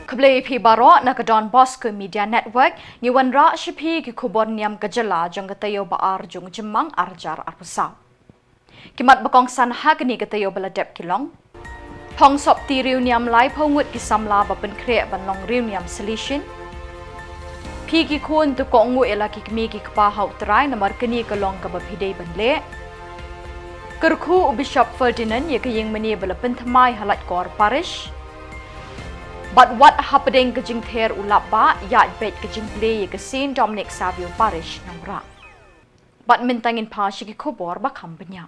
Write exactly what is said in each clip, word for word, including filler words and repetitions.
Khublei phi baroh na ka Don Bosco Media Network, ngi wanrah sha phi ki khubor niam ka jylla jong ka taïew ba ar jong u Jymmang ar hajar arphew saw. Ki mat ba kongsan ha kane ka taïew ba la dep ki long: Phong sopti riewniam laiphew ngut ki samla ba pynkhreh ban long riewniam shisha. Phi ki khun to kohnguh ïa la ki kmie ki kpa ha U Trai namar kane ka long kaba phi dei ban leh. Kyrkhu u Bishop Ferdinand ïa ka ïingmane ba la pynthymmai ha Laitkor Parish. Bad wat hapdeng ka jingther u lap bah, ïaid beit ka jingplie ïa ka Saint Dominic Savio Parish Nongrah. Bad mynta ngin phai sha ki khubor ba kham bniah.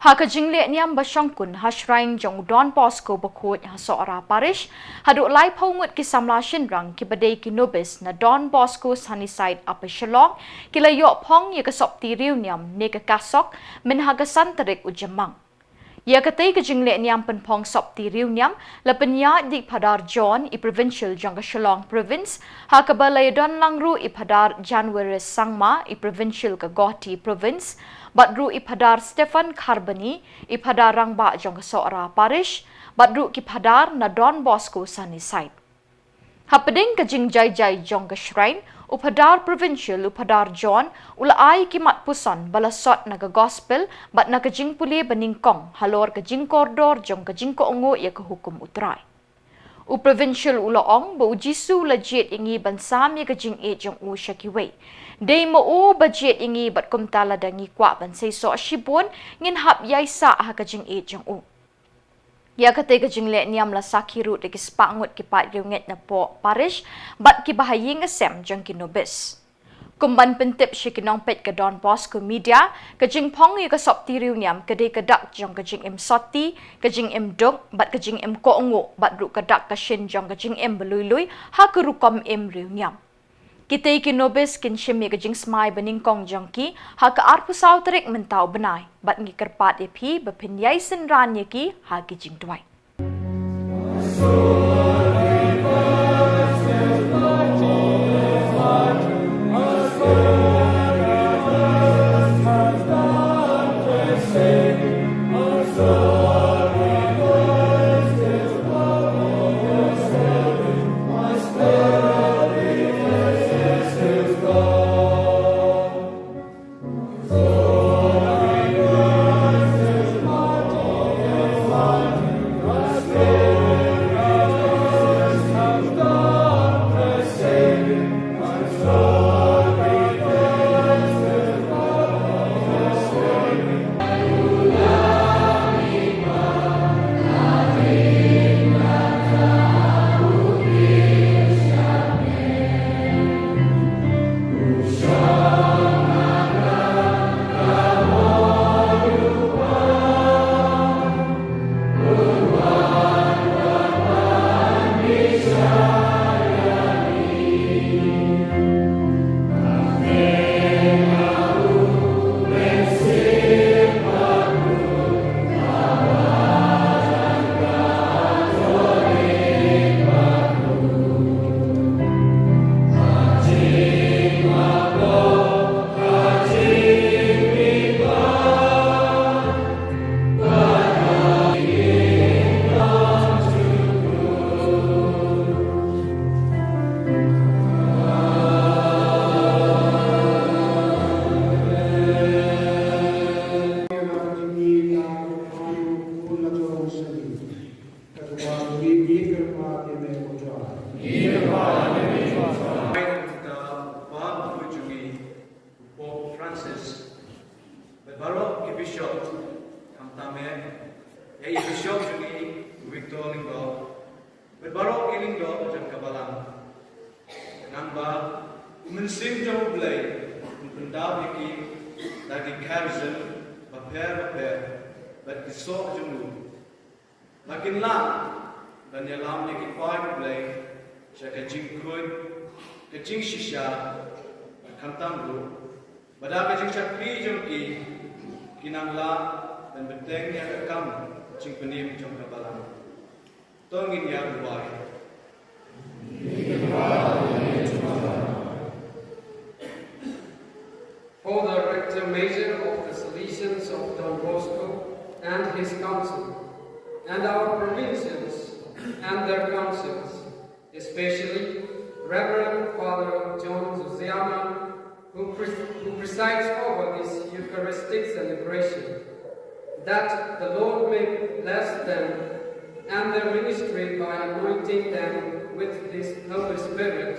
Ha ka jingleh niam ba shongkun ha shrine jong u Don Bosco Bakhuid ha Sohra Parish, haduh laiphew ngut ki samla shynrang kiba dei ki novice na Don Bosco Sunnyside Upper Shillong, ki la ïoh phong ïa ka sopti riewniam ne ka KASOK, myn ha ka san tarik u Jymmang. Ïa katei ka jingleh niam pynphong sopti riewniam la pynïaid da i Phadar John, i provincial jong ka Shillong Province, ha kaba la ïadon lang ruh i Phadar January Sangma, i provincial ka Guwahati Province, bad ruh i Phadar Stephen Kharbani, i Phadar rangbah jong ka Sohra Parish, bad ruh ki Phadar na Don Bosco Sunnyside. Hapdeng ka jingjai jai jong ka shrine, u Phadar Provincial, u Phadar John, u la ai ki mat puson ba la sot na ka Gospel bad na ka jingpule banyngkong halor ka jingkordor jong ka jingkohnguh ïa ka hukum U Trai. U Provincial u la ong ba u Jisu u la jied ïa ngi ban sam ïa ka jingïeit jong u sha kiwei. Dei ma u ba jied ïa ngi bad kumta lada ngi kwah ban seisoh shibun, ngin hap ïaisah ha ka jingïeit jong u. Ïa katei ka jingleh niam la sakhi ruh da ki spah ngut ki paid riewngeit na poh parish bad kiba ha ïing ha sem jong ki novice. Kum ban pyntip sha ki nongpeit ka Don Bosco Media, ka jingphong ïa ka sopti riewniam ka dei ka dak jong ka jingim sotti, ka jingim duk, bad ka jingim kohnguh, bad ruh ka dak ka shin jong ka jingim ba lui lui ha ka rukom im riewniam. Kitei ki novice kin shim ïa ka jingsmai banyngkong jong ki ha ka arphew saw tarik mynta u bnai, bad ngi kyrpad ïa phi ba phin ïai synran ïa ki ha ki jingduwai. Pope Francis, bad baroh ki bishop, khamtam eh ïa i bishop jong ngi, Victor Lyngdoh, bad baroh ki lyngdoh jong ka balang. Khnang ba u mynsiem jong U Blei un pyndap ïa ki da ki charism bapher bapher, bad ki soh jong u. Ba kin lah ban ïalam ïa ki paid U Blei sha ka jingkhuid, ka jingshisha, bad khamtam ruh ba da ka jingshakri jong ki, kin nang lah ban bteng ïa ka kam jingpynim jong ka balang. To ngin ïa duwai. For the Rector Major of the Salesians of Don Bosco and his council, and our provincials and their councils, especially Reverend Father John Zuziama, who, pres- who presides over this Eucharistic celebration, that the Lord may bless them and their ministry by anointing them with this Holy Spirit,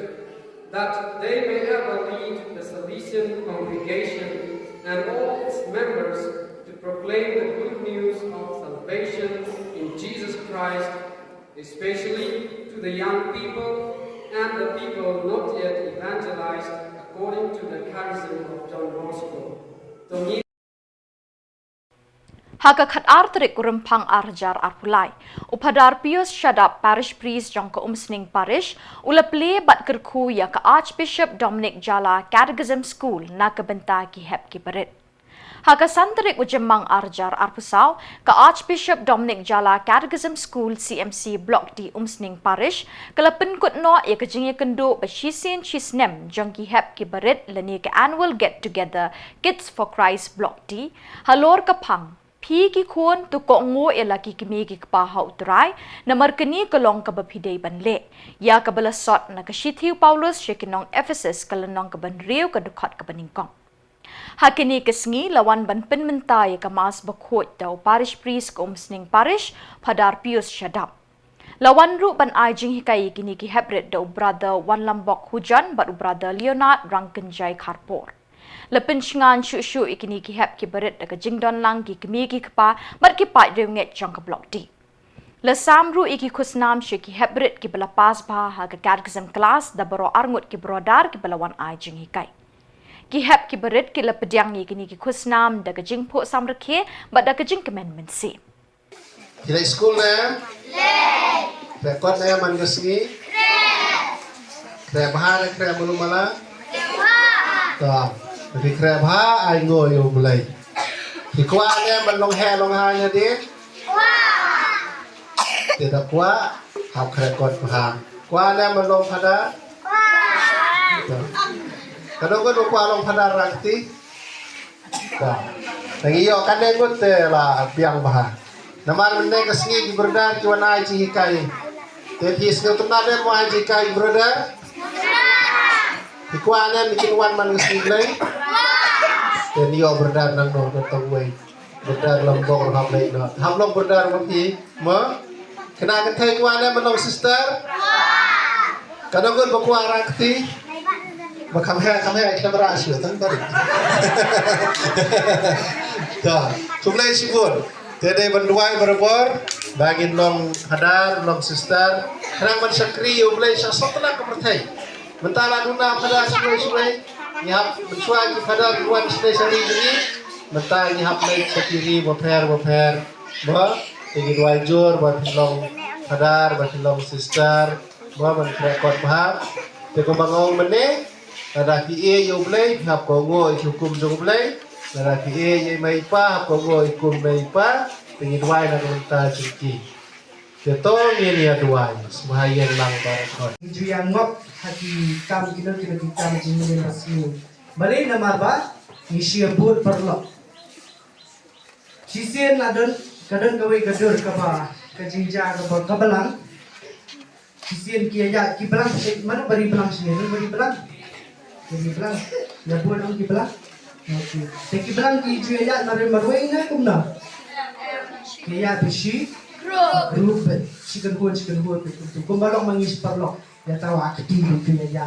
that they may ever lead the Salesian congregation and all its members to proclaim the good news of salvation in Jesus Christ, especially to the young people and the people not yet evangelized according to the charism of Don Bosco. To me, Ha ka khatar tarik u Rymphang ar hajar arphew lai, u Phadar Pius Shadap, Parish Priest jong ka Umsning Parish, u la plie bad kyrkhu ïa ka Archbishop Dominic Jala Catechism School na ka bynta ki hep ki barit. Ha ka san tarik u Jymmang ar hajar arphew saw, ka Archbishop Dominic Jala Catechism School C M C Block D Umsning Parish ka la pynkut noh ïa ka jingïakynduh ba shisien shisnem jong ki hep ki barit lane ka Annual Get Together Kids for Christ Block D halor ka phang, phi ki khun, to kohnguh ïa la ki kmie ki kpa ha U Trai, namar kane ka long kaba phi dei ban leh. Ïa kaba la sot na ka shithi u Paulus sha ki nong Ephesus, ka lynnong kaba hynriew, ka dkhot kaba nyngkong. Ha kine ki sngi la wan ban pynmynta ïa ka Mass bakhuid da u Parish Priest ka Umsning Parish, Phadar Pius Shadap. La wan ruh ban ai jinghikai ïa kine ki heprit da u Brother Wanlambok Hujon bad u Brother Leonard Rangkynjai Kharpor. La pynshngaiñ shuh shuh ïa kine ki hep ki barit da ka jingdon lang ki kmie ki kpa bad ki paid riewngeit jong ka Block D. La sam ruh ïa ki khusnam sha ki heprit kiba la pass bha ha ka Catechism class da baroh arngut ki brother kiba la wan ai jinghikai. Ki hep ki barit ki la pdiang ïa kine ki khusnam da ka jingphuh samrkhie bad da ka jingkmen mynsiem. Ki leit skul ne? Leit. Khreh kot ne man ka sngi? Khreh. Khreh bha ne khreh malu mala? Khreh bha. To, phi khreh bha, ai nguh ïa U Blei. Phi kwah ne ban long heh long hai hadien? Kwah. Te da kwah, hap khreh kot bha. Kwah ne ban long phadar? Kwah. To. Ka dang kwah long phadar ra kti? Ka. Te ngi ïoh kane ngut te la biang bha. Namar mynne ka sngi ki brother ki wan ai jinghikai. Te phi sngewtynnat ne mo ai jinghikai ki brother? Phi kwah ne kin wan man ka sngi Blei? Te ngi ïoh brother nangno, nangno tang wei. Brother Lambok ruh hap leit noh. Hap long brother ma phi mo? Khynnah kynthei kwah ne ban long sister? Ka dang ngut ba kwah ra kti? Ba kham heh, kham heh, camera shu tang bari. To, khublei shibun. Te dei ban duwai barabor ba ngin long phadar, long sister. Khnang ban shakri ïa U Blei sha satlak ka pyrthei. Mynta la duna phadar shibun shibun. Ngi hap mynshuwa ki phadar ki wan shane sha ri jong ngi. Mynta ngi hap leit sha ki ri bapher bapher. Ba te ngi duwai jur ba phin long phadar, ba phin long sister, ba ban khreh kot bha. Te kumba nga ong mynne, lada phi ïeit ïa U Blei phi hap kohnguh ïa ki hukum jong U Blei. Lada phi ïeit ïa i mei i pa hap kohnguh ïa ki hukum mei i pa. Te ngi duwai na ka bynta jong ki. Te to ngin ïa duwai. Sngewbha ïeng lang baroh. Ngi ju ïa ngop ha ki kam kino kino ki kam jingmynnin basniew. Balei? Namar ba ngi shu ïa bud paralok. Shisien la don, ka don kawei ka dur kaba, ka jingjia kaba, ka balang. Shisien ki ïa, ki balang, mano ba ri balang shisien, ba ri balang. Ba ri balang. Ïa bud ong ki balang. Okay. Te ki balang ki ju ïa marwei marwei ne kumno? Ki ïa bishi group, shi kynhun shi kynhun, kumto. Kumba long ma ngi shi paralok. Ïa ta wa kti ngi ïa ïa.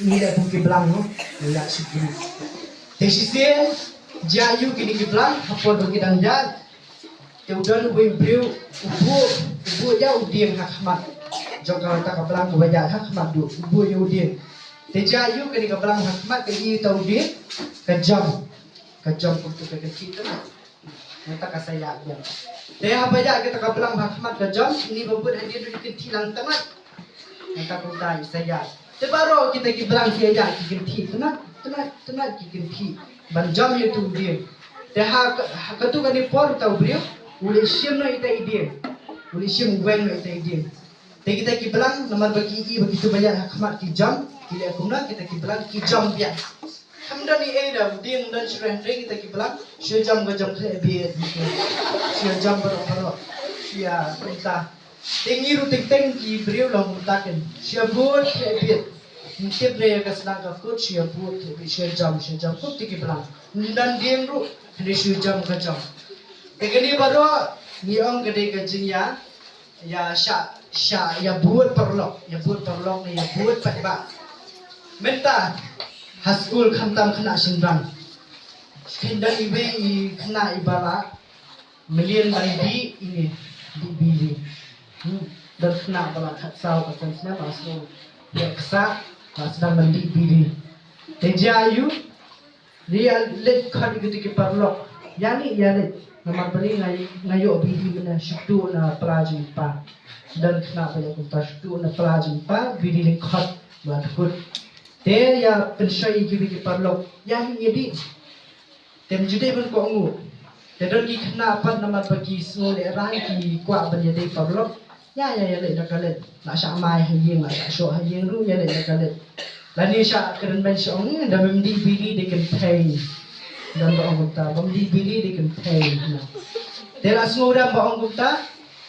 Ngi leh kum ki balang no. Ïa ïa shi group. Te shisien jia ïa kine ki balang ha por ba ki dang ïa. Te u don uwei u briew u buh, u buh ïa u dieng ha khmat. Jong kata ka balang kaba ïa ha khmat, u buh ïa u dieng. Te jia ïa kane ka balang ha khmat, ka i ta u dieng, ka jam. Ka jam kumto, ka kynthih tang. Nangta ka sa ïa biang. Te haba ïa kata ka balang ha khmat ka jam, ini ba bud hadien ruh ki kynthih lang tang. Nangta kumta i sa ïa. Te baroh kita ki balang ki ïa ki kynthih tang, tang, tang ki kynthih. Ban jam ïa tu u dieng. Te ha, ha katu kane por uta u briew u leit shim noh ita i dieng. U leit shim, u weng noh ita i dieng. Te kita ki balang namar ba ki i ba kitu ba ïaid ha khmat ki jam, ki leh kumno, kita ki balang ki jam biang. Kam don ei ei da u dieng, don shu reh reh kita ki balang, shu jam ka jam khleh bieit. Shu jam baroh baroh. Shu ïa kumta. Te ngi ruh teng teng ki briew long kumta ken. Sha bud sha bit. Ngim tip ne ka sdang ka kut sha bud sha bit sha jam sha jam kut te ki blang. Ngim don dieng ruh hynrei sha jam ka jam. Te kane baroh ngi ong ka dei ka jingïa ïa sha sha ïa bud paralok ïa bud paralok ne ïa bud paidbah. Mynta ha skul khamtam khynnah shynrang. Skul dang iwei i khynnah i ba la Mlien ban dih ine, dih biri. Hmm. Don khynnah ba la khatsaw khatsan snem ba sngew ïa ksa ba sdang ban dih biri. Te jia aïu? Ria leit khot ïa kito ki paralok. Ïa leit ïa leit. Namar balei nga nga ïoh biri mynne, shu tuh na pra jong i pa. Don khynnah ba ïa kumta, shu tuh na pra jong i pa, biri leit khot ba dkut. Te ïa pynshoi ïa kiwei ki paralok. Ïa leit ïa dih. Te ym ju dei ban kohnguh. Te don ki khynnah pat namar ba ki sngew lehraiñ ki kwah ban ïadei paralok. Ïa ïa ïa leit la ka leit. La shah mai ha ïing, la shah shoh ha ïing ruh ïa leit la ka leit. Lane shah kren ban shah ong, da mem dih biri dei kynthei. Don ba ong kumta, bym dih biri dei kynthei. Te la sngew da ba ong kumta,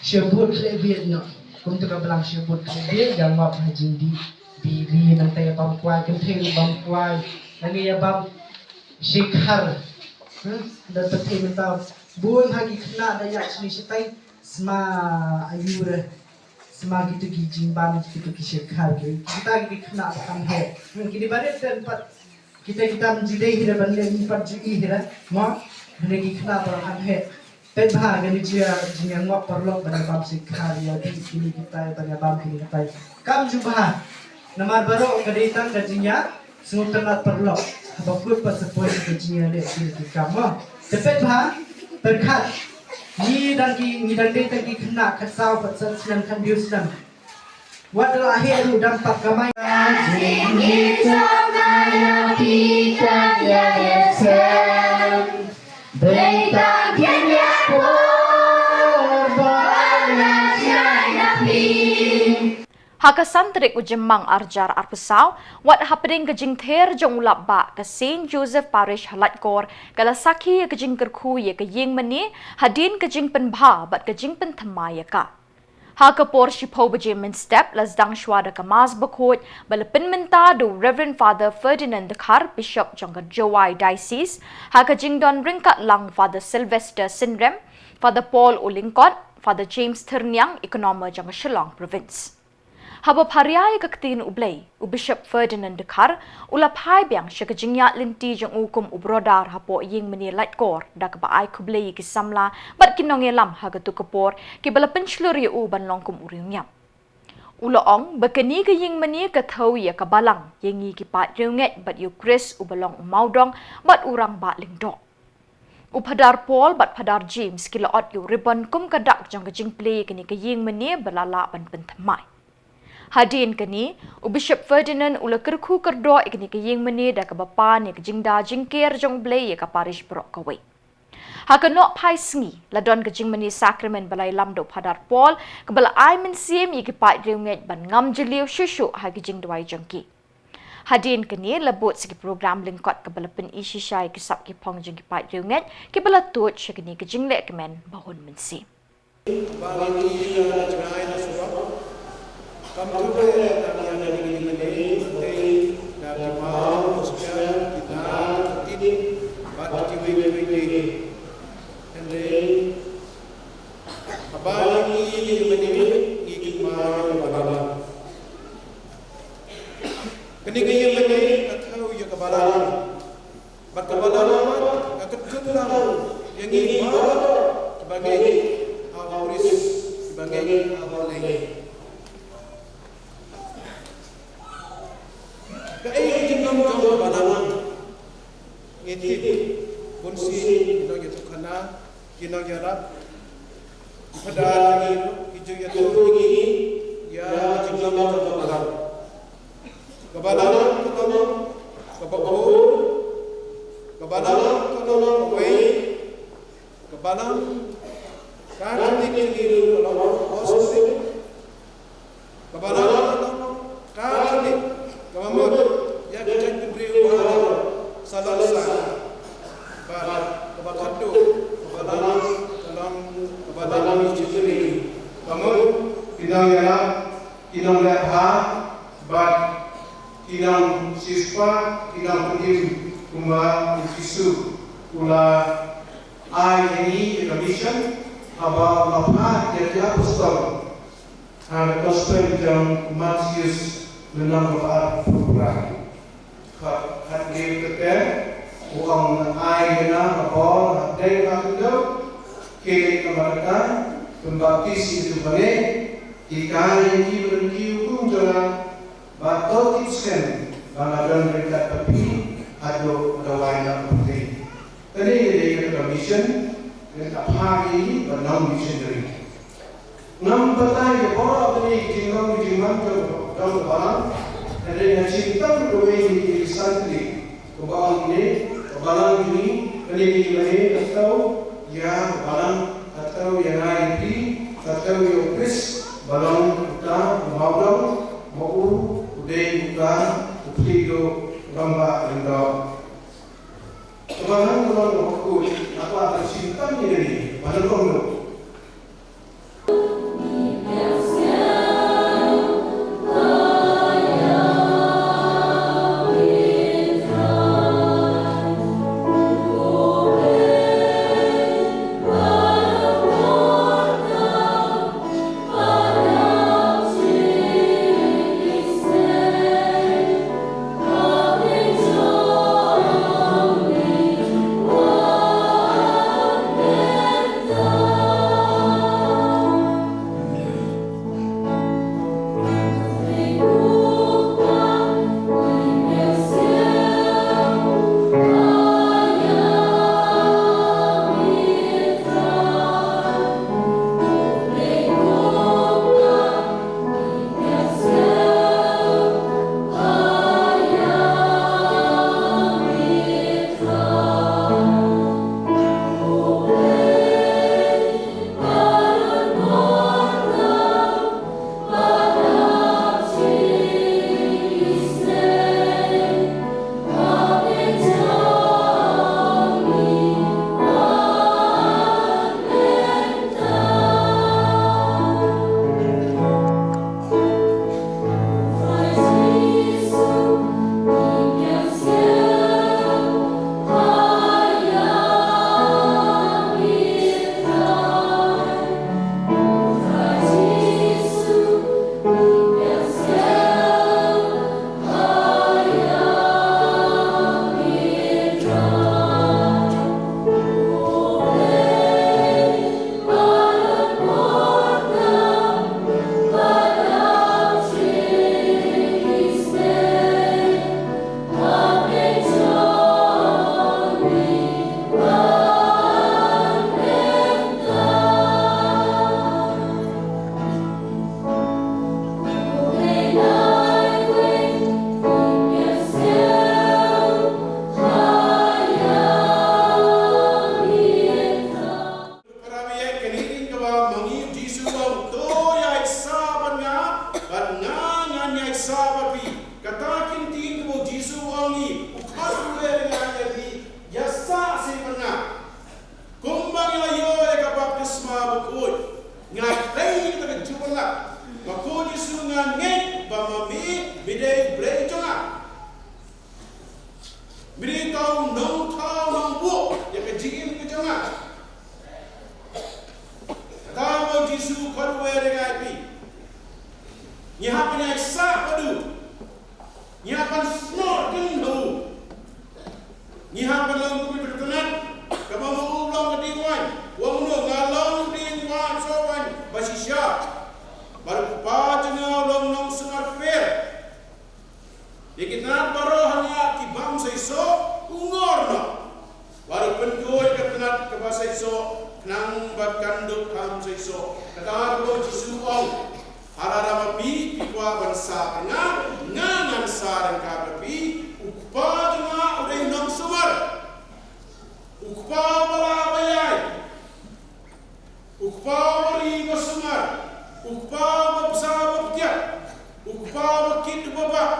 sha bud khleh bieit noh. Kumta ka blang sha bud khleh bieit, ïa ngop ha jingdih biri, nangta ïa bam kwai, kynthei ruh bam kwai. Lane ïa bam Shikhar. Hmm, da pynthei mynta bun ha ki khynnah da ïaid shane shatai. Sma aiu re. Sma kito ki jingbam kito ki shikhar ki. Kita ki khynnah ba kham heh. Hmm, kine barit te pat. Kita kita ym ju dei hi re ban leh, ngi pat ju i hi re. Mo, hynrei ki khynnah ba kham heh. Peit bha kane jia jingïangop paralok ban ïa bam shikhar ïa dih kine kitai ban ïa bam kine kitai. Kam ju bha. Namar baroh ka dei tang ka jingïa sngewtynnat paralok. Haba kut pat sa poi ka jingïaleh kine ki kam mo. Te peit bha. Pyrkhat. Ngi dang ki ngi dang dei tang ki khynnah khatsaw khatsan snem khathynriew snem. Wat la heh ruh dang pat kamai. Jingim jong nga ïa phi kan ïaleh sem. Dei tang kine por ba nga jia ïa phi. Ha ka san tarik u Jymmang arhajar arphew saw, wat hapdeng ka jingther jong u Lapbah ka Saint Joseph Parish ha Laitkor, ka la sakhi ïa ka jingkyrkhu ïa ka ïingmane hadien ka jingpynbha bad ka jingpynthymmai ïa ka. Ha ka por shiphew baje mynstep la sdang shuwa da ka Mass Bakhuid ba la pynmynta da u Reverend Father Ferdinand Dkhar, Bishop jong ka Jowai Diocese, ha ka jingdon ryngkat lang Father Sylvester Synrem, Father Paul Ulyngkot, Father James Thyrniang, Economer jong ka Shillong Province. Haba pharia ïa ka ktien U Blei, u Bishop Ferdinand Dkhar u la phai biang sha ka jingïaid lynti jong u kum u brodar hapoh ïingmane Laitkor, da kaba ai khublei ïa ki samla bad ki nongïalam ha katu ka por, kiba la pynshlur ïa u ban long kum u riewniam. U la ong ba kane ka ïingmane ka thew ïa ka balang, ïa ngi ki paid riewngeit bad ïa u Khrist uba long u mawdong bad u rangbah lyngdoh. U Phadar Paul bad Phadar James ki la ot ïa u ribbon kum ka dak jong ka jingplie ïa kane ka ïingmane ba la lah ban pynthymmai. Hadien kane, u Bishop Ferdinand u la kyrkhu kyrdoh ïa kane ka ïingmane da kaba pan ïa ka jingda jingker jong U Blei ïa ka parish baroh kawei. Ha ka nohphai sngi, la don ka jingmane sakramen ba la ïalam da u Phadar Paul, kaba la ai mynsiem ïa ki paid riewngeit ban ngam jylliew shuh shuh ha ki jingduwai jong ki. Hadien kane la bud sa ki program lyngkot kaba la pyni shisha ïa ki sap ki phong jong ki paid riewngeit kiba la tuid sha kane ka jinglehkmen ba hun mynsiem. Ba ngi ki ïa la jngai la surok. Kam tu ba ïa la ïa la ïa la ïa la ïa la ki mau, hospital, ki nar, ki tin, bad ki wei wei wei. Hynrei haba ngi ki ïa la ïa la ïa ki mau ïa la ïa la. Kane ka ïingmane ka thew ïa ka balang. Bad ka balang pat ka kynthup lang ïa ngi baroh kiba ngeit ha U Khrist, kiba ngeit ha U Blei. Kaei ka jinglong jong ka balang? Ngi tip bun sien ki nongïathuhkhana, ki nongïarap, ki phadar, ki ju ïathuh ïa ngi ïa ka jinglong jong ka balang. Ka balang ka long kaba bun, ka balang ka long kawei, ka balang ka kyndiat ïa ngi ruh ka long apostolic, ka balang ka long Katholik, kaba mut ïa ka jaitbynriew baroh sa long sa. Bad kaba khatduh, ka balang ka long ka balang missionary, kaba mut Ki nongïalap, ki nongleh bha, bad ki nongsiewspah, ki nongpynim, kumba u Jisu u la ai ïa ngi ïa ka mission, haba u la phah ïa ki apostol. Ha ka gospel jong u Mathaios lynnong kaba arphew phra. Khat, khathynriew te te, u ong, ngan ai ïa nga ka bor ha kdei ka khyndew, khie leit na ka bynta, pynbaptis ïa ki bangeit, hikai ïa ki ba ryntih kum jong nga, bad to tip skhem ba nga don ryngkat bad phi haduh ka wai na ka pyrthei. Kane ka dei kata ka mission, kata ka phah ïa ngi ban long missionary. Ngam batai ïa baroh kane ka jinglong ka jingman jong, jong ka balang. Hynrei nga shim tang kawei na ki san tylli. Kaba ong ne, ka balang jong ngi, kane ka jingmane, ka thaw ïa ka balang, ka thaw ïa nga ïa phi, ka thaw ïa u Khrist, ba long uta u mawdong, ma u, u dei uta u pli duh rangbah lyngdoh. Kaba ngan kynmaw ba kut, nga kwah ban shim tang ïa kane, ba nyngkong ruh. Para bangeit, kane ka dei kaba ma ngi, u Jisu u ong, to ïaisah bad nga, bad nga ngan ïaisah bad phi. Kata ki ktien kaba u Jisu u ong ïa ngi, u khot ruh ïa ngi, ïa phi, ïaisah seh bad nga. Kumba ngi la ïoh ïa ka baptisma bakhuid, nga khlei ïa kata ka jubab. Bakhuid Jisu, nga ngeit ba ma me, me dei u Blei jong nga. Me dei uta u nongthaw nongbuh ïa ka jingim ka jong nga. Kata ba u Jisu u khot ruh ïa ngi, ïa phi. Ngi hap ban ïaisah bad u. Ngi hap ban snoh dien ha u. Ngi hap ban long kum ki tnat. Kaba ma u long ka dieng waiñ. U ong, nga long dieng waiñ, soh waiñ ba shisha. Bad u Kpa jong nga u long nongsumar pher. Ïa ki tnat baroh ha nga ki bym seisoh u ngor noh. Bad u pynduh ïa ka tnat kaba seisoh, khnang ba kan duh kham seisoh. Kata ka daw Jisu u ong. Lada ma phi phi kwah ban sah bad nga, nga ngan sah ryngkat bad phi. U Kpa jong nga u dei nongsumar. U Kpa uba lah ba ïai. U Kpa uba ri uba sumar, u Kpa uba bsa uba btiat, u Kpa uba kit uba bah,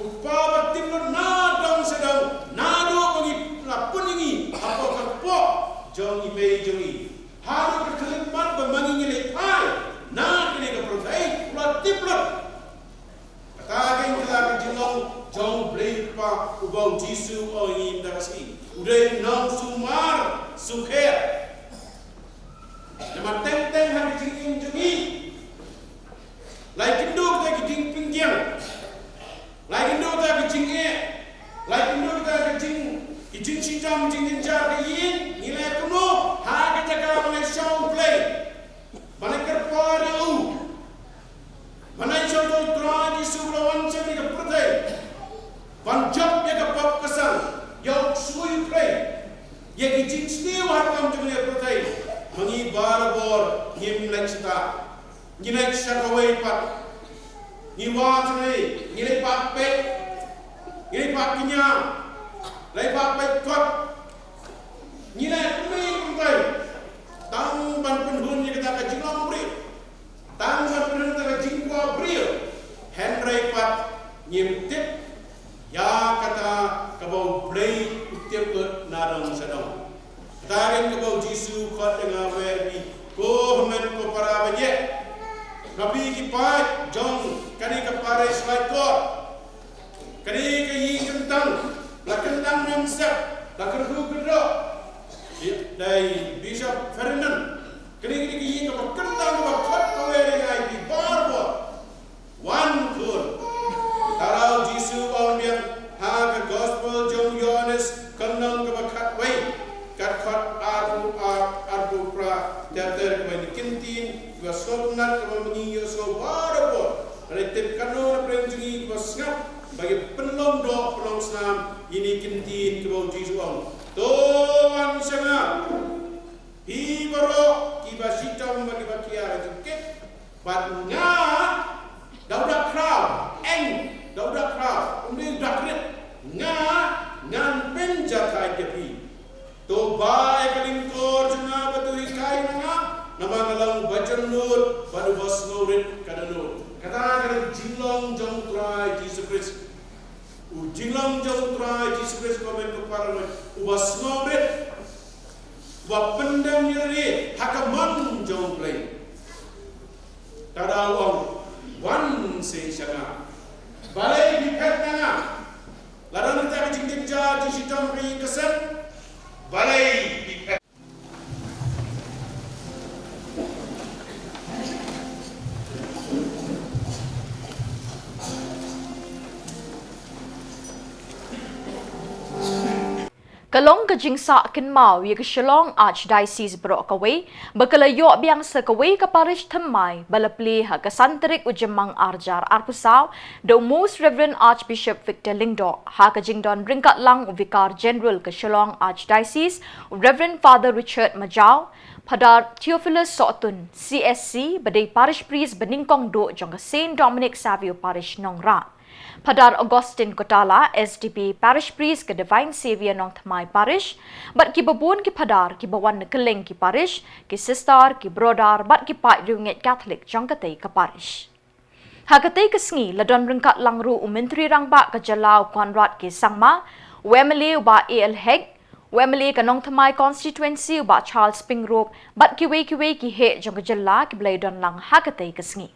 u Kpa uba tip lut nadong shadong, naduh ba ngi la pun ïa ngi hapoh ka kpoh jong i mei jong ngi. Haduh ka khyllipmat ba ma ngi ngi leit phai na kane ka Dei nong sumar sukher. Namar teng teng ha ka jingim jong ngi, lai kynduh ka jingpyngkiang, lai kynduh ka jingeh, lai kynduh ka jing, ka jingshitom, jingjynjar ka ïing, ngi leh kumno ha ka jaka ban leh shong U Blei, ban leh kyrpad ïa u. Ban ai sha U Trai Jisu ba la wan sha kane ka pyrthei ban jop ïa ka pop ka san, ïa u ksuid U Blei, ïa ki jingsniew ha ka kam jong kane ka pyrthei. Ma ngi barabor ngim leit shata, ngi leit sha kawei pat. Ngi wad sha kawei, ngi leit pat peit, ngi leit pat kñia, leit pat peit kot. Ngi leh kumne kumtai tang ban pynhun ïa kata ka jinglong briew, tang ban pynhun ïa kata ka jingkwah briew. Hynrei pat ngim tip ïa kata kaba U Blei u tip lut na dong sha dong. Kata ka dei kaba U Jisu u khot ïa nga bad phi, ko hynmen ko para baieit, na phi ki paid jong kane ka parish Laitkor. Kane ka ïing kyntang la kyntang, ym sep, la kyrkhu kyrdoh. Dei Bishop Ferdinand. Kane ka dei ka ïing kaba kyntang kaba khot kawei ïa ngi barabor. Wan khun. Tang ba U Jisu u ong biang ha ka Gospel jong u Ïoannis, lynnong kaba khatwei, dkhot arphew ar, arphew phra, ter ter, kaba ïa kine ki ktien kiba sngewtynnat kaba ma ngi ïohsngew barabor. Lada tip katno na pdeng jong ngi kiba sngap ba ki pynlong doh pynlong snam ïa kine ki ktien kiba U Jisu u ong, to wan sha nga, phi baroh kiba shitom bad kiba khia ka jingkit, bad nga, da u da khraw, eng, da u da khraw, um dei u da krit, nga ngan pynjahthait ïa phi. To bah ïa ka lyngkor jong nga bad to hikai na nga, namar nga long uba jemnud bad uba sngewrit ka dohnud. Kata ka dei ka jinglong jong U Trai Jisu Khrist. U jinglong jong U Trai Jisu Khrist, ko hynmen ko para, uba sngewrit, uba pyndem ïa lade ha ka mon jong U Blei. Te u ong, wan seh sha nga. Balei phi phet na nga? Lada ngi tip ka jingjynjar jingshitom ka ïing ka sem, balei phi phet? Ka long ka jingsah kynmaw ïa ka Shillong Archdiocese baroh kawei ba ka la ïoh biang sa kawei ka parish thymmai ba la plie ha ka san tarik u Jymmang arhajar arphew saw da u Most Reverend Archbishop Victor Lyngdoh, ha ka jingdon ryngkat lang u Vicar General ka Shillong Archdiocese, u Reverend Father Richard Majaw, Phadar Theophilus Sohtun, C S C, ba dei parish priest ba nyngkong duh jong ka Saint Dominic Savio Parish Nongrah, Phadar Augustine Kotala, S D P, parish priest ka Divine Saviour Nongthymmai Parish, bad kiba bun ki phadar kiba wan na kylleng ki parish, ki sister, ki brother, bad ki paid riewngeit Katholik jong katei ka parish. Ha katei ka sngi la don ryngkat lang ruh u Myntri Rangbah ka jylla u Conrad K Sangma, u M L A u Bah A L Hek, u M L A ka Nongthymmai constituency u Bah Charles Pyngrope, bad kiwei kiwei ki heh jong ka jylla kiba la ïadon lang ha katei ka sngi.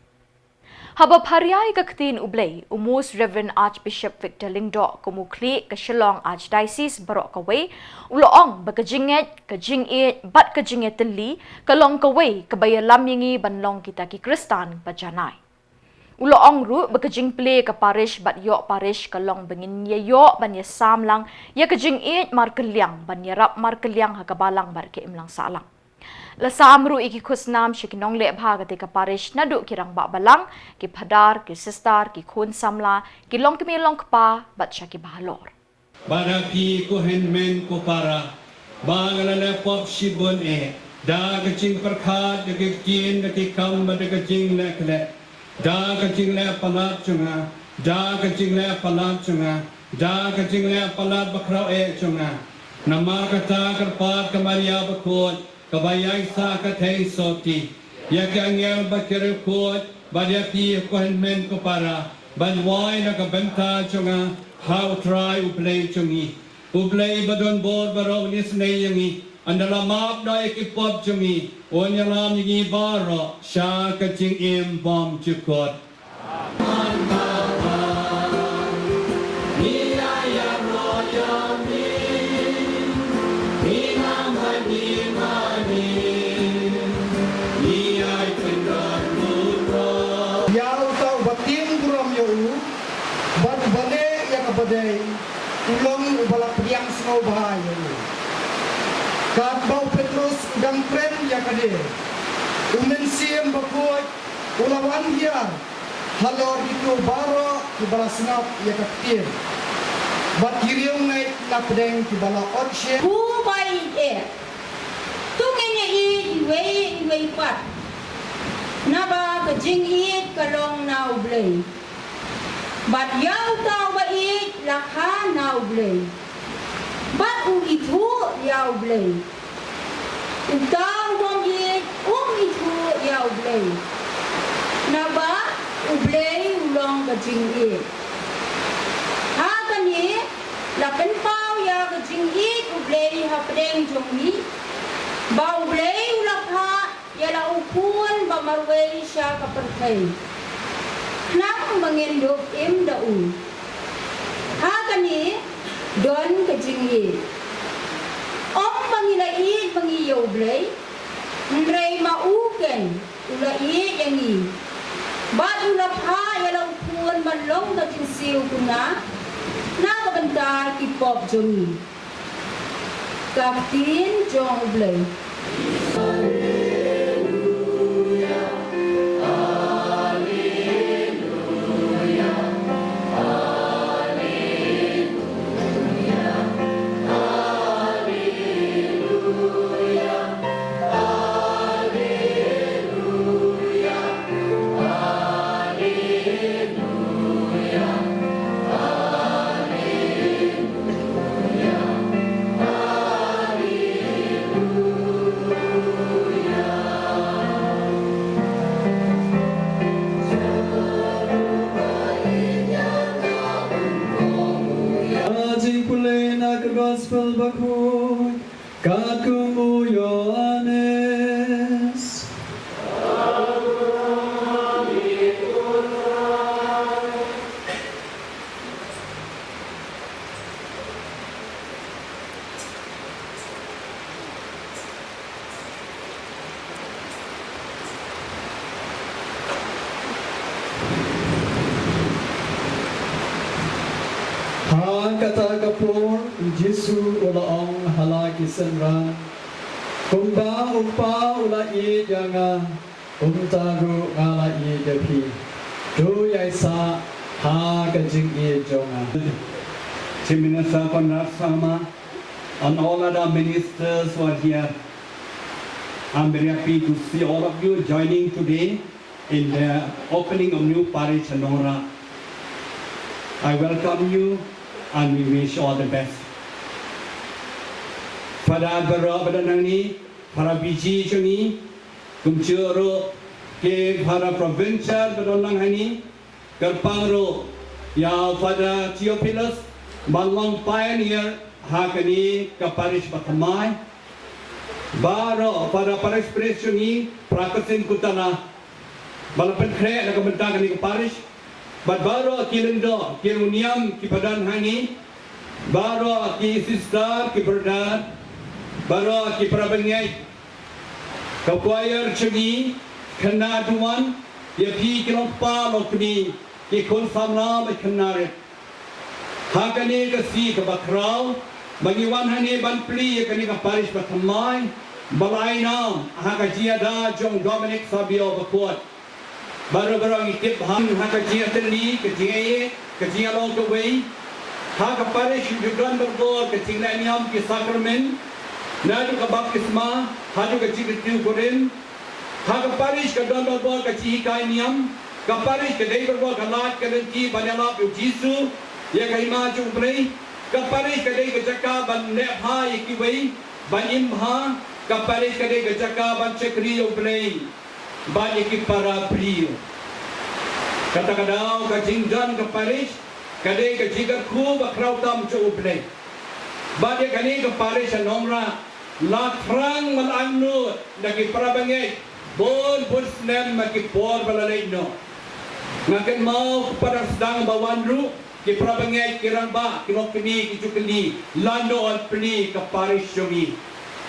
Haba pharia ïa ka ktien U Blei, u Most Reverend Archbishop Victor Lyngdoh, kum u khlieh ka Shillong Archdiocese baroh kawei, u la ong ba ka jingngeit, ka jingïeit bad ka jingïatylli ka long kawei kaba ïalam ïa ngi ban long kita ki Khristan ba janai. U la ong ruh ba ka jingplie ka parish bad ïoh parish ka long ba ngin ïa ïoh ban ïasam lang ïa ka jingïeit markylliang ban ïarap markylliang ha ka balang bad ka imlang sahlang. La sam ruh ïa ki khusnam sha ki nongleh bha katei ka parish naduh ki rangbah balang, ki phadar, ki sister, ki khun samla, ki longkmie longkpa bad sha kiba halor. Bad ïa phi ko hynmen ko para, ba nga la leh pop shibun eh, da ka jingpyrkhat, da ki ktien, da ki kam bad da ka jingleh khleh, da ka jingleh palat jong nga, da ka jingleh palat jong nga, da ka jingleh palat bakhraw eh jong nga. Namar kata kyrpad ka Maria bakhuid, kaba ïaisah ka theisotti, ïa ki angel bad ki riewkhuid, bad ïa phi ko hynmen ko para, ban wai na ka bynta jong nga ha U Trai U Blei jong ngi. U Blei ba don bor baroh un isynei ïa ngi, un da la map noh ïa ki pop jong ngi, un ïalam ïa ngi baroh sha ka jingim bymjukut. U long uba la pdiang sngewbha ïa u. Katba u Petros u dang kren ïa kane, u Mynsiem Bakhuid u la wan hiar halor kito baroh kiba la sngap ïa ka ktien. Bad ki riewngeit na pdeng kiba la ot shen. Phi ba ïeit eh, to ngin ïa ïeit iwei iwei pat, naba ka jingïeit ka long na U Blei. Bad ïa uta uba ïeit la kha na U Blei, bad u ithuh ïa U Blei. Uta u bym ïeit um ithuh ïa U Blei, naba U Blei u long ka jingïeit. Ha kane la pynpaw ïa ka jingïeit U Blei hapdeng jong ngi, ba U Blei u la phah ïa la u Khun ba marwei sha ka pyrthei, khnang ba ngin ïoh im da u. Ha kane don ka jingïeit. Ym ba ngi la ïeit ma ngi ïa U Blei, hynrei ma u keiñ u la ïeit ïa ngi, bad u la phah ïa la u Khun ban long ka jingsiew kynnoh na ka bynta ki pop jong ngi. Ka ktien jong U Blei. Ka jingpule na ka Gospel Bakhuid katkum u Ïoannis. Ha kata ka por u Jisu u la ong ha la ki synran, kumba u Kpa u la ïeit ïa nga, kumta ruh nga la ïeit ïa phi. To ïaisah ha ka jingïeit jong nga. Chief Minister Conrad Sangma and all other ministers who are here, I'm very happy to see all of you joining today in the opening of new parish in Nongrah. I welcome you and we wish all the best. Father baroh ba don hangne, Father B G jong ngi, kumjuh ruh ki Father Provincial ba don lang hangne, kyrpang ruh ïa Father Theophilus ban long pioneer ha kane ka parish ba thymmai. Baroh para parish priest jong ngi, para ksiem kuthala ba la pynkhreh na ka bynta kane ka parish, bad baroh ki lyngdoh ki riewniam kiba don hangne, baroh ki sister ki brother, baroh ki para bangeit, ka choir jong ngi, khynnah duwan, ïa phi ki long kpa long kmie, ki khun samla bad khynnah rit. Ha kane ka sngi kaba khraw ba ngi wan hangne ban plie ïa kane ka parish ba thymmai, ba la ai nam ha ka jingïada jong Dominic Savio Bakhuid. Baroh baroh ngi tip ha, ha ka jingïatylli, ka jingïeit, ka jingïalong kawei. Ha ka parish ju don barabor ka jingleh niam ki sakramen, naduh ka baptisma haduh ka jingkyntu kurim. Ha ka parish ka don barabor ka jinghikai niam. Ka parish ka dei barabor ka lad ka lynti ban ïalap ïa u Jisu, ïa ka hima jong U Blei. Ka parish ka dei ka jaka ban leh bha ïa kiwei, ban im bha. Ka parish ka dei ka jaka ban shakri ïa U Blei bad ïa ki para briew. Kata ka daw ka jingdon ka parish ka dei ka jingkyrkhu ba khraw tam jong U Blei. Bad ïa kane ka parish ha Nongrah la thrang, la angnud da ki para bangeit bun bun snem ha ki por ba la leit noh. Nga kynmaw pat dang sdang ba wan ruh ki para bangeit, ki rangbah, ki longkmie, ki jong kali la nud plie ka parish jong ngi.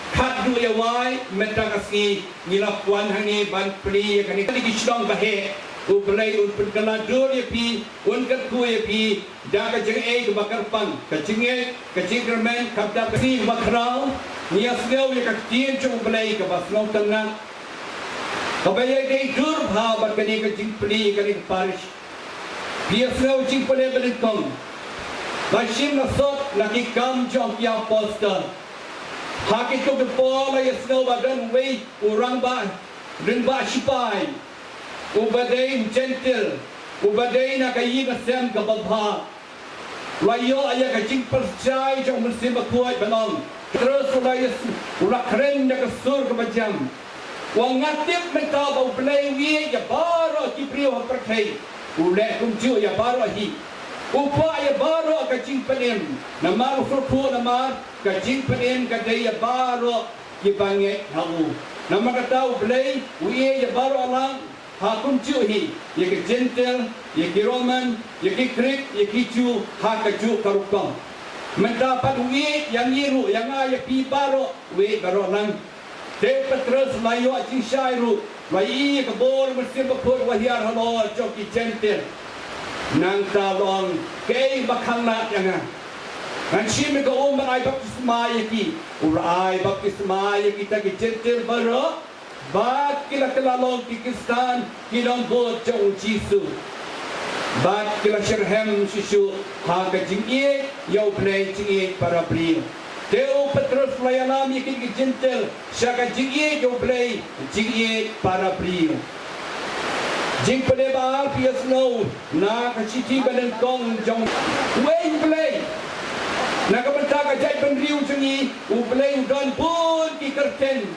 Khadduh ïa wai mynta ka sngi ngi la wan hangne ban plie ïa kane. Kane ki shnong ba heh, U Blei un pynkylla dur ïa phi, un kyrkhu ïa phi da ka jingaiei kaba kyrpang, ka jingngeit, ka jingkyrmen, khamtam ka sngi ba khraw. Ngi ïa sngew ïa ka ktien jong U Blei kaba sngewtynnat, kaba ïadei dur bha bad kane ka jingplie kane ka parish. Phi ïa sngew jingplie ba nyngkong ba shim la sot na Ki Kam jong ki Apostol. Ha kito ki por la ïa sngew ba don uwei u rangbah, rangbah shipai, uba dei u Jentil, uba dei na ka ïing ka sem kaba bha. La ïoh ïa ka jingpyrshah jong u Mynsiem Bakhuid ban ong. Petrus u la ïa s-, u la kren da ka sur kaba jam. Wat ngan tip mynta ba U Blei u ïeit ïa baroh ki briew ha pyrthei. U leh kumjuh ïa baroh hi. U kwah ïa baroh ka jingpynim. Namar u sngewthuh namar ka jingpynim ka dei ïa baroh kiba ngeit ha u. Namar kata U Blei u ïeit ïa baroh lang, ha kumjuh hi, ïa ki Jentil, ïa ki Roman, ïa ki Grik, ïa ki Jiw, ha kajuh ka rukom. Mynta pat u ïeit ïa ngi ruh, ïa nga ïa phi baroh, u ïeit baroh lang. Te Petrus la ïoh jingshai ruh, la ïoh ïa ka bor Mynsiem Bakhuid ba hiar halor jong ki Jentil. Nangta la ong, kaei ba khanglad ïa nga? Ngan shim ïa ka um ban ai baptisma ïa ki. U la ai baptisma ïa kita ki Jentil baroh. Bad ki la kylla long ki Khristan, ki nongbud jong u Jisu. Bad ki la shitrhem shisha ha ka jingïeit ïa U Blei, jingïeit para briew. Te u Petrus u la ïalam ïa kine ki Jentil sha ka jingïeit ïa U Blei, jingïeit para briew. Jingpynim ba ar phi ïa sngew na ka shithi ba nyngkong jong uwei U Blei. Na ka bynta ka jaitbynriew jong ngi, U Blei u don bun ki kyrteng.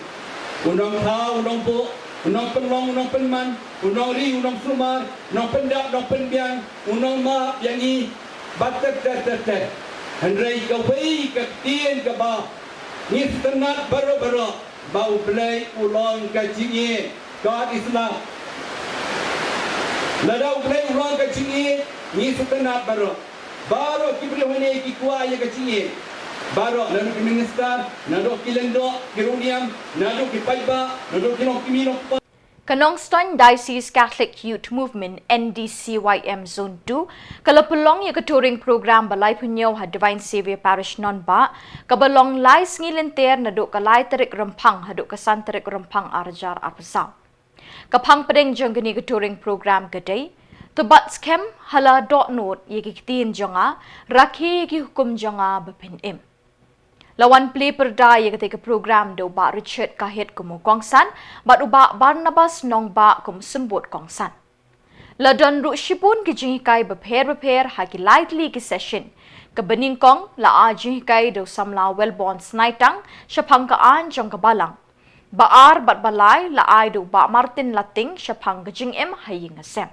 U nongthaw, u nongbuh, u nongpynlong, u nongpynman, u nongri, u nongsumar, u nongpyndap, u nongpynbiang, u nongmap ïa ngi, bad ter ter ter ter. Hynrei kawei ka ktien kaba ngi sngewtynnat baroh baroh, ba U Blei u long ka jingïeit. God is love. Lada U Blei u long ka jingïeit, ngi sngewtynnat baroh. Baroh ki briew hangne ki kwah ïa ka jingïeit. Baroh, naduh ki minister, naduh ki lyngdoh, ki riewniam, naduh ki paidbah, naduh ki nongkmie nongkpa. Ka Nongstoiñ Diocese Catholic Youth Movement, N D C Y M Zone two, ka la pynlong ïa ka touring program ba laiphew hynñiew ha Divine Saviour Parish Nonbah, kaba long lai sngi lynter naduh ka lai tarik Rymphang haduh ka san tarik Rymphang ar hajar arphew saw. Ka phang pdeng jong kane ka touring program ka dei: To bat skhem ha la dohnud ïa ki ktien jong nga, rakhe ïa ki hukum jong nga ba phin im. La wan plie pyrda ïa katei ka program da u Bah Richard Kahit kum u kongsan bad u Bah Barnabas Nongbah kum u symbud kongsan. La don ruh shibun ki jinghikai bapher bapher ha ki lai tylli ki session. Kaba nyngkong la ai jinghikai da u samla Wellborn Snaitang shaphang ka aiñ jong ka balang. Ba ar bad ba lai la ai da u Bah Martin Lating shaphang ka jingim ha ïing ha sem.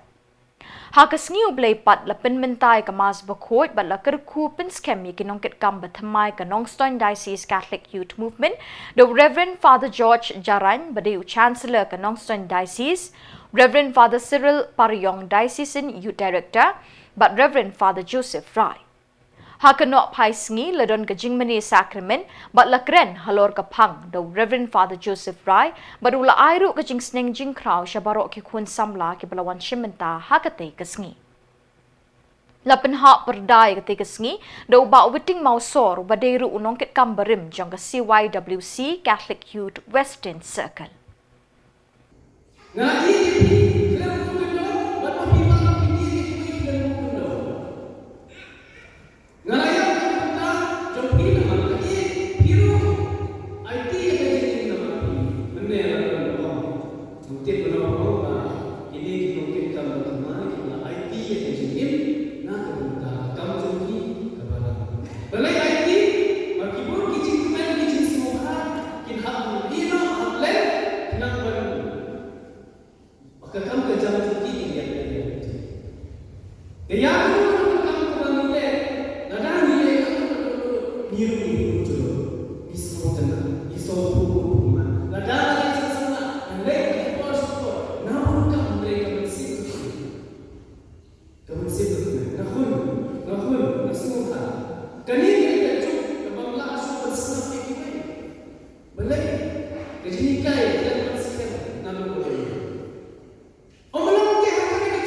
Ha ka sngi U Blei pat la pynmynta ïa ka Mass bakhuid bad la kyrkhu pynskhem ïa ki nongkitkam ba thymmai ka Nongstoiñ Diocese Catholic Youth Movement, da u Reverend Father George Jarain, ba dei u Chancellor ka Nongstoiñ Diocese, Reverend Father Cyril Pariong, Diocesan Youth Director, bad Reverend Father Joseph Rai. Ha ka nongphai sngi la don ka jingmane sakramen bad la kren halor ka phang da u Reverend Father Joseph Rai bad u la ai ruh ka jingsneng jingkhraw sha baroh ki khun samla kiba la wan shim bynta ha katei ka sngi. La pynhap pyrda ïa katei ka sngi da u Bah Witing Mawsor, uba dei ruh u nongkitkam barim jong ka C Y W C Catholic Youth Western Circle. Nga ïeit ïa phi, khlem pyndonkam bad ma phi ba phi ïeit ïa kiwei khlem pyndonkam. Nga la ïap na ka bynta jong phi namar nga ïeit ïa phi ruh. Aiti ïa ka jingim namar phi. Mynne la don ba ong. Nongtip ba ong ba kine ki nongtip kam ba thymmai ki la aiti ïa ka jingim na ka bynta ka kam jong ki kaba lam. Balei aiti? Ba ki bun ki jingkmen ki jingsngewbha kin hap ban ïehnoh hap leh khnang ban ba ka kam ka jam jong ki kin ïaid ïa ka jingim. Ka ïa ka kam kaba ngi leh, lada ngi leh ka kam kaba ngi leh, ngi ruh ngi ruh jong ngi sngewtynnat, ngi sngewthuh man. Lada ngi leh sngewtynnat, ngi leh ki por sha por, na bun kam ngi leh ka mynsiem. Ka mynsiem ka kmen, nga hun, nga hun, nga sngewbha. Kane ka dei ka juk kaba ym lah shuh ban sngap ïa kiwei. Balei? Ka jinghikai ka dei ban skhem na ka bynta. Ym lah te ha kane ka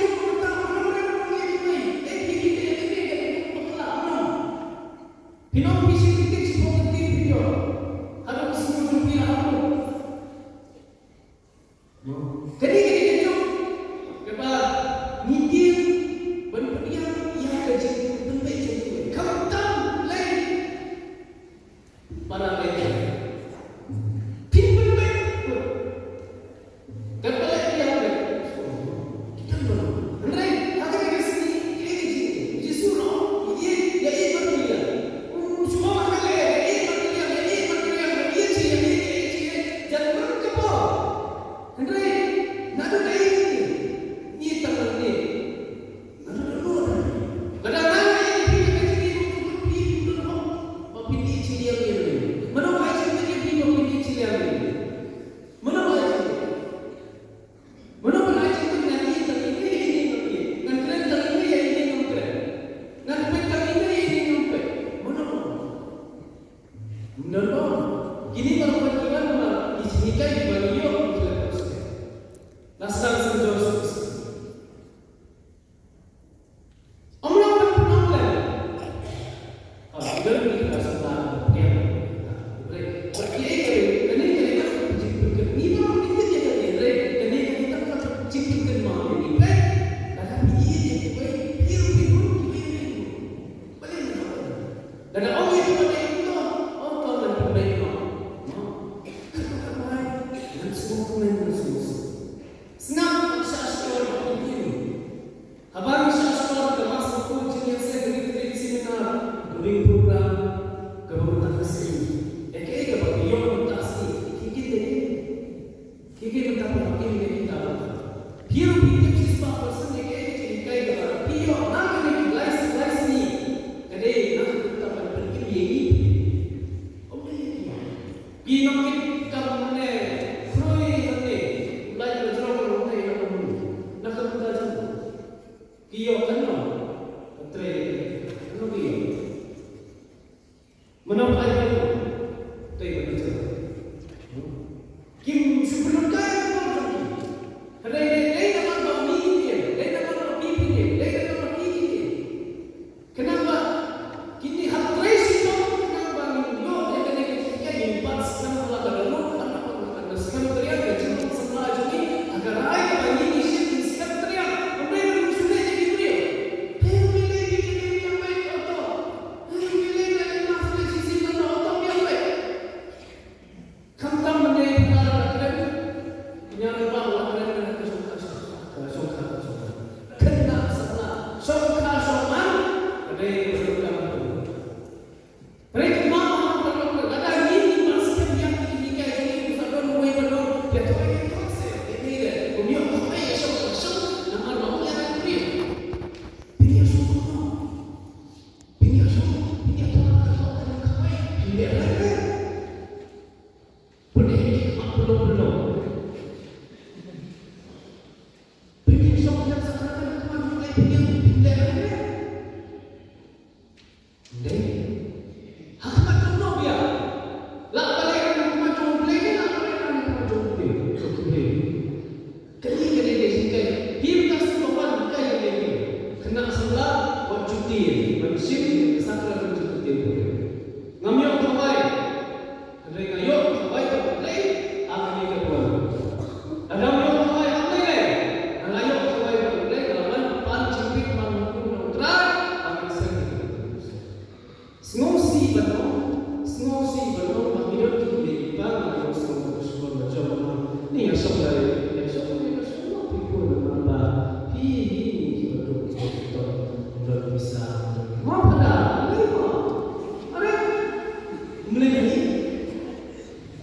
Ki ïoh kano? Ka trei kano ki ïoh? Mano ai ba ïoh? Trei kano trei? Kim shu pynlong kai ka bor jong ki. Hynrei dei dei namar ba ngi ngi dei, dei namar ba phi phi dei, dei namar ba ki ki dei. Khnang ba kine ha trei shitom, khnang ba ngin ïoh ïa kane ka jingkit, ngin pat skhem la ka dohnud, khnang ba ngin pat skhem triang ka jingkit samla jong ngi, ha ka rai kaba ngi ngi shem ngin skhem triang. Hynrei ba ngin shu leh ïa ki briew. Hei, ngi leh ïa ki briew ïa mai auto. Hei, ngi leh ïa ki mas leh shisien auto ïa mai. Khamtam mynne phi la kren, ïa ngi ba la kren, kren ka shongkha, ka shongkha, ka shongkha. Kynda samla shongkha shongman ka dei ka shongkha. Hynrei kumba ma ka long ka lada ngi ngi ban skhem ïa ki ki kai jong ngi, sa don uwei ba don ïa thok ïa thok se ïa ngi de. Kum ïoh thok ïa shongkha shong namar ba ong ïa ngi. Phi ïa shong kumno? Phi ïa shong, phi ïa thok ïa thok ïa thok ïa phi ïa. Pune ki khmat pynlong pynlong. Pynlong song ïa sakramen, khmat pynlong pynlong pynlong. Dei. Ha khmat jong no biang. La balei ha khmat jong Blei ne la balei ha khmat jong Blei. Jong Blei. Kane ka dei ka jingkait. Hi mynta sngewbha ban kai ïa lade. Khynnah samla, wat ju tieng ban shim ïa ka sakramen jong ka tieng. Ngam ïoh thawai. Hynrei nga ïoh thawai ïa U Blei ha kane ka por. Lada ngam ïoh thawai, kam dei lei. Nga la ïoh thawai ïa U Blei, nga la wan pan jingpynban U Trai, ba ngan seng. Sngewsih ban ong, sngewsih ban ong ba ngi don ki kmie ki kpa, ngi ïohsngew ba ka shkor ba jong ngi. Ngi ïa shong lei, ngi ïa shong lei, ngi ïa shong lei, phi pun namar ba phi hi ngi ki ba duk ki ba duk ki ba duk pisa. Ma pada, lei ma. Are, mlei ni.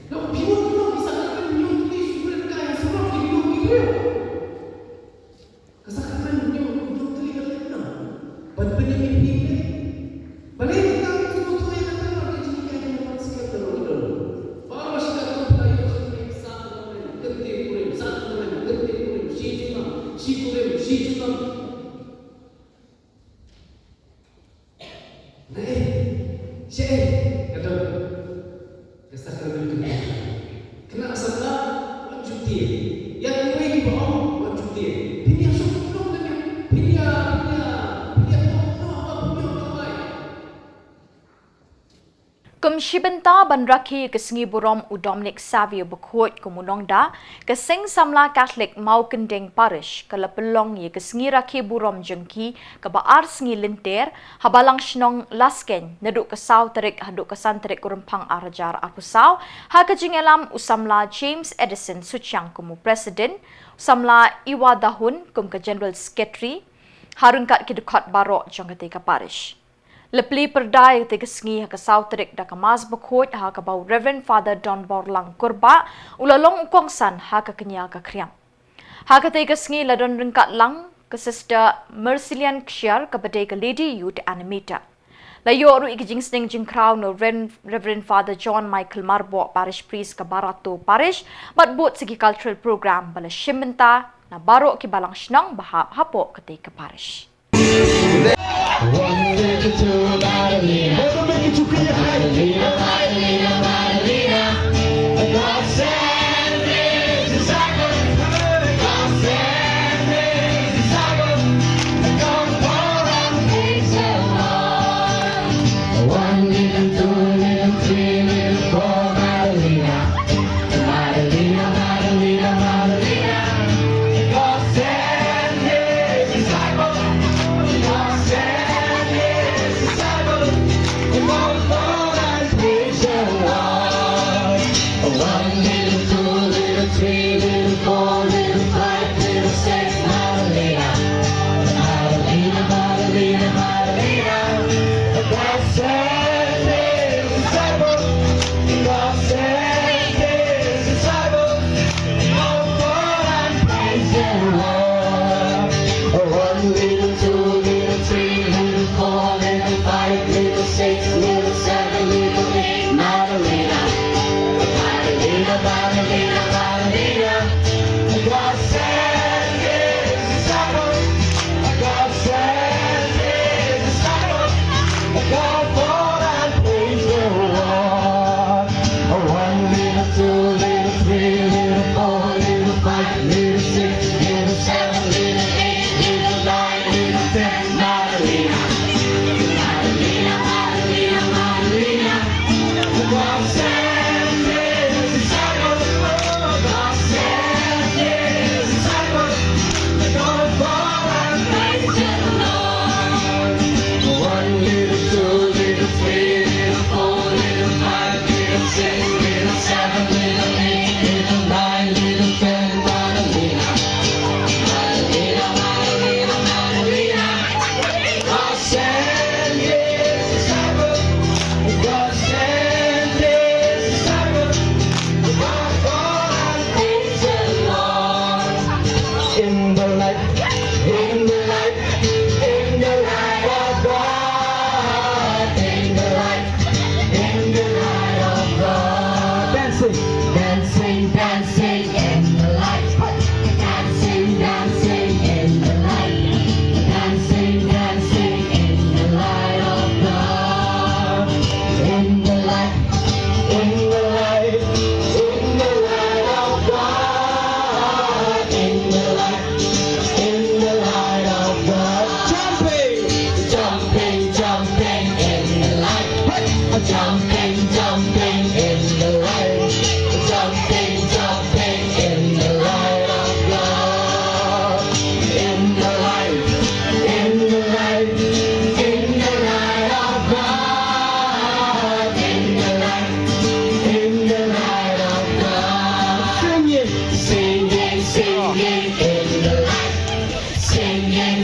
Dok phi mut ki ba pisa ka kan ngi ki shu kren kai ha surok ki ngi ki kren. Ka sakramen ngi ngi duk tli ka lem na. Ban pynïaid ïa phi. Balei kita ki sngewthuh ïa kata ka jinghikai jingmut skhem da ruh ka don. Baroh shi katto phi la ïoh shi kurim, sa kurim, kynti kurim, sa kurim, kynti kurim, shi junom, shi kurim, shi junom. Naei, shaei, ka don ka sakramen ka don. Khynnah samla, wat ju tieng. Ïa kiwei kiba ong, wat ju tieng. Phin ïa shong kumno lane, phin ïa, phin ïa, phin ïa thok kumno haba phin ïoh thawai. Kum shi bynta ban rakhe ïa ka sngi burom u Dominic Savio Bakhuid kum u nongda, ka Seng Samla Katholik Mawkyndeng Parish ka la pynlong ïa ka sngi rakhe burom jong ki kaba ar sngi lynter ha Balang Shnong Laskein, naduh ka saw tarik haduh ka san tarik u Rymphang ar hajar arphew saw, ha ka jingïalam u Samla James Edison Suchiang kum u President, u Samla Iwa Dahun kum ka General Secretary, ha ryngkat ki dkhot baroh jong katei ka parish. La plie pyrda ïa katei ka sngi ha ka saw tarik da ka Mass Bakhuid ha kaba u Reverend Father Donborlang Kurbah u la long u kongsan ha ka kñia ka khriam. Ha katei ka sngi la don ryngkat lang ka Sister Mercilian Kshiar kaba dei ka Lady Youth Animator. La ïoh ruh ïa ka jingsneng jingkhraw na u Rev-, Reverend Father John Michael Marboh, Parish Priest ka Barato Parish, bad bud sa ki cultural program ba la shim bynta na baroh ki balang shnong ba hap hapoh katei ka parish.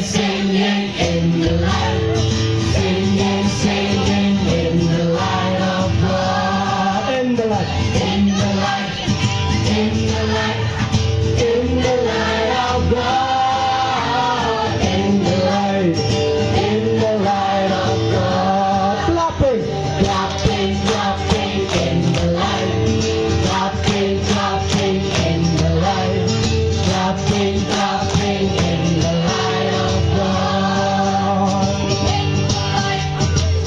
Singing in the light, singing, singing in the light of God. In the light, in the light, in the light, in the light of God. In the light, in the light of God. Clapping, clapping, clapping in the light, clapping, clapping in the light, clapping, clapping in the light of God.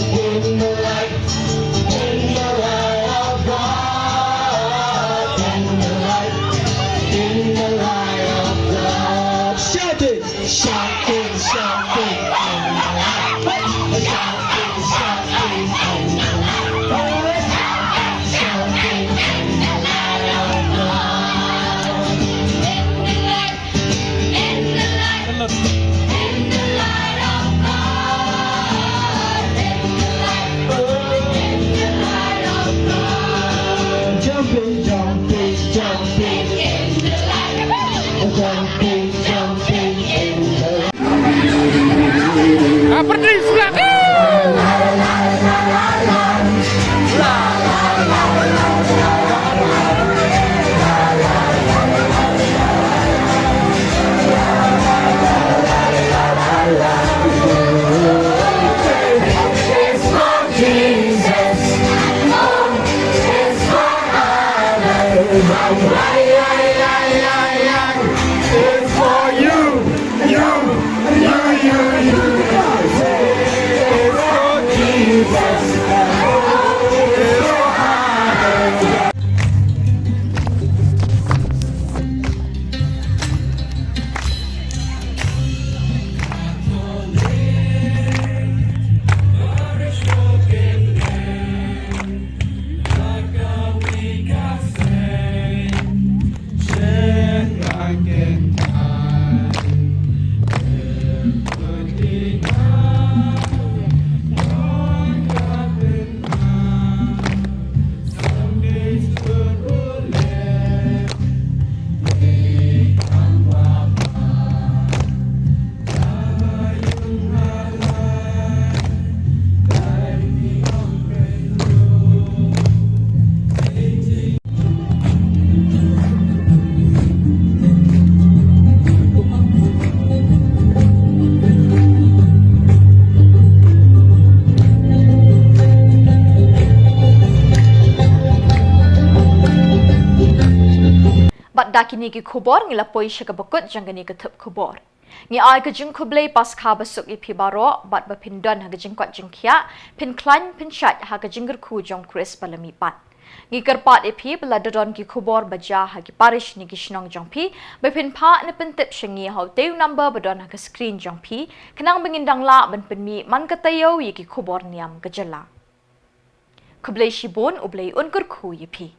In the light, in the light of God. In the light, in the light of God. Shout it! Shout it, shout it in the light. Shout it, shout it in the light. Shout it, shout it in the light of God. In the light, in the light, in the light of God. In the light, in the light of God. Jumping, jumping, jumping in the light. Jumping, jumping in the light. Ah, pedih sebelah. It's for you, you, you, you, you. It's for Jesus. It's for others. Bad da kine ki khubor ngi la poi sha kaba kut jong kane ka thup khubor. Ngi ai ka jingkhublei Paskha basuk ïa phi baroh bad ba phin don ha ka jingkoit jingkhiah, phin khlaiñ phin shait ha ka jingkyrkhu jong u Khrist ba la mihpat. Ngi kyrpad ïa phi ba lada don ki khubor ba jia ha ki parish ne ki shnong jong phi, ba phin phah ne pyntip sha ngi ha utei u number ba don ha ka screen jong phi, khnang ba ngin dang lah ban pynmih man ka taïew ïa ki khubor niam ka jylla. Khublei shibun, U Blei un kyrkhu ïa phi.